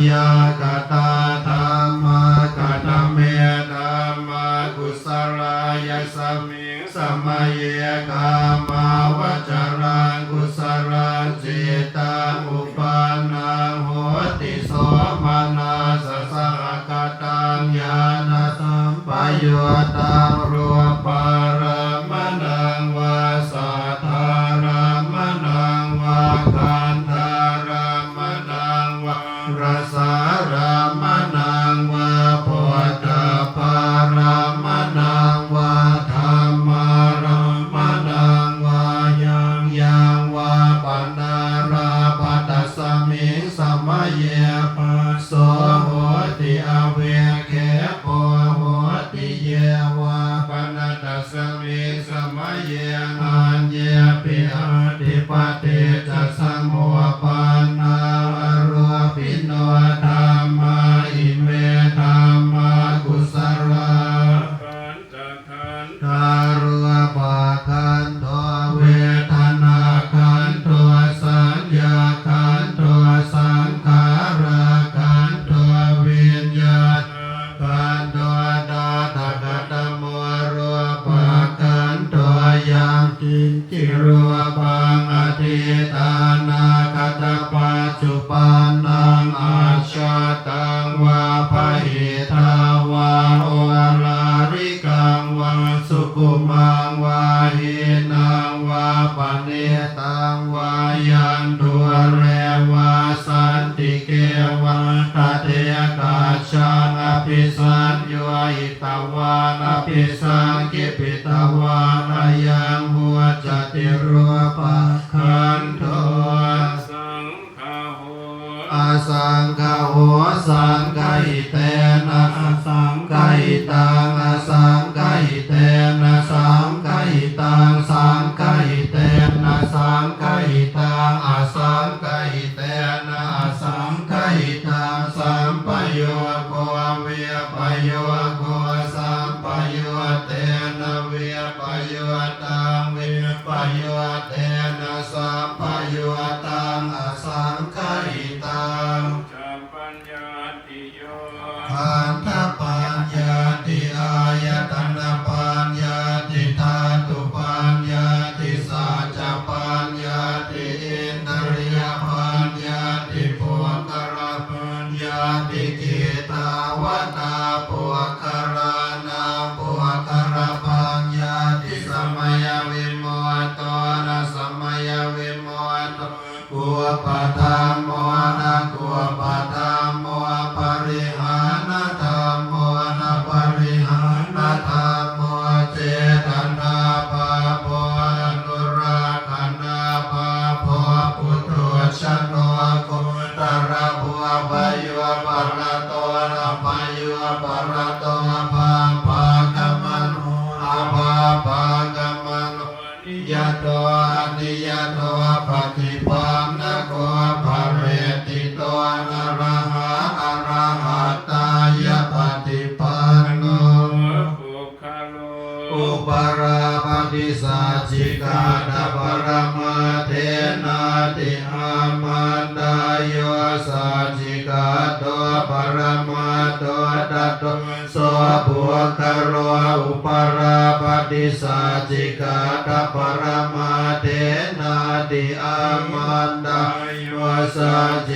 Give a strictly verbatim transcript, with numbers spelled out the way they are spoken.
Yā katā dhammā, katame dhammā kusalā? Yasmiṃ samaye kāmāvacaraṃ kusalaṃ cittaṃ uppannaṃ hoti somanassasahagataṃ ñāṇasampayuttaṃ rūpārammaṇaṃ vā saddārammaṇaṃ vā gandhārammaṇaṃ vā rasārammaṇaṃ vā phoṭṭhabbārammaṇaṃ vā dhammārammaṇaṃ vā yaṃ yaṃ vā panārabbha, tasmiṃ samaye phasso hoti avikkhepo hoti. Ye vā pana tasmiṃ samaye aññepi atthi paṭiccasamuppannā arūpino dhammā, ime dhammā kusalā. Pañcakkhandhā: rūpakkhandho, vedanākkhandho, saññākkhandho, saṅkhārakkhandho, viññāṇakkhandho. Tattha katamo rūpakkhandho? Yaṃ kiñci rūpaṃ atītānāgatapaccuppannaṃ ajjhattaṃ vā bahiddhā vā oḷārikaṃ vā sukhumaṃ vā hīnaṃ vā paṇītaṃ vā yaṃ dūre vā santike vā tadekajjhaṃ abhisaññūhi tavāna abhisaṅkhipitvāna yaṃ vuccati rūpakkhandho. Asaṅgaho. Asaṅgaho saṅgahitena asaṅgahitaṃ asaṅgahitena saṅgahitaṃ saṅgahitena saṅgahitaṃ asaṅgahitena asaṅgahitaṃ sampayogo vippayogo sampayuttena vippayuttaṃ vippayuttena sampayuttaṃ asaṅgahitaṃ. Pañcapaññattiyo. Khandhapaññatti āyatanapaññatti dhātupaññatti saccapaññatti indriyapaññatti puggalapaññatti. Kittāvatā puggalānaṃ puggalapaññatti? Samayavimutto nasamayavimutto kuppadhammo nakuppadhammo parihānadhammo naparihānadhammo cetanābhabbo anurakkhanābhabbo puthujjano gotrabhū bhayūparato abhayūparato bhabbāgamano abhabbāgamano niyato aniyato paṭipannako phaleṭṭhito arahā arahattāya paṭipanno puggalo upalabbhati saccikaṭṭhaparamaṭṭhenāti. Āmantā. Yo saccikaṭṭho paramaṭṭho tato so puggalo upalabbhati saccikaṭṭhaparamaṭṭhenāti. Āmantā. Yo sacci